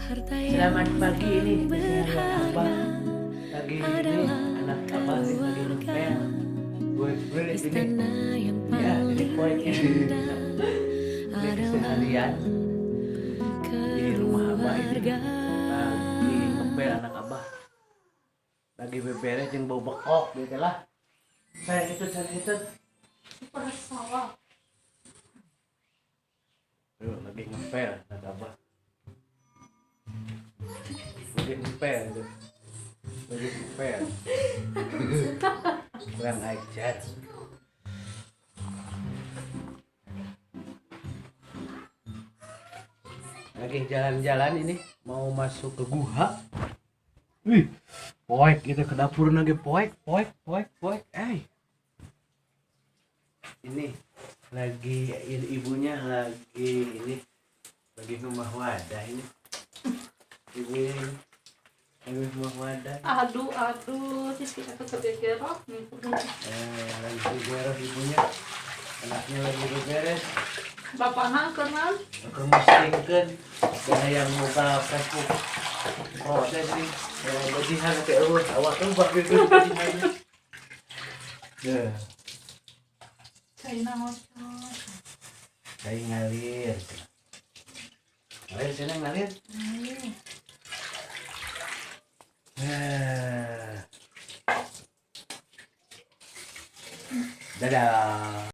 Selamat pagi ini biasanya anak abah lagi ini, anak abah nih lagi ngepel. Gue ini ya, ini poin ini. Ini keseharian di rumah abah ini lagi ngepel anak abah. Lagi beberes jeung bau bekok gitu lah. Saya itu. Tuh, lagi ngepel anak abah. Lagi ngepel tuh. Lagi ngepel. Kurang ajar. Lagi jalan-jalan ini mau masuk ke gua. Wih, poek gitu ke dapur lagi poek. Ini lagi ini ibunya lagi ini lagi rumah wadah ini. Ibunya ini lagi rumah wadah. Aduh, sisi aku kegegerok nih. Lagi kegegerok ibunya. Anaknya lagi beberes. Bapakna kenal? Keur musingkeun da yang muka Facebook. Proses nih, gajihan teh eueuh, awak tuh bak gitu gajihan. Ya. Cai ngocor. Cai ngalir. Ngalir cenah ngalir.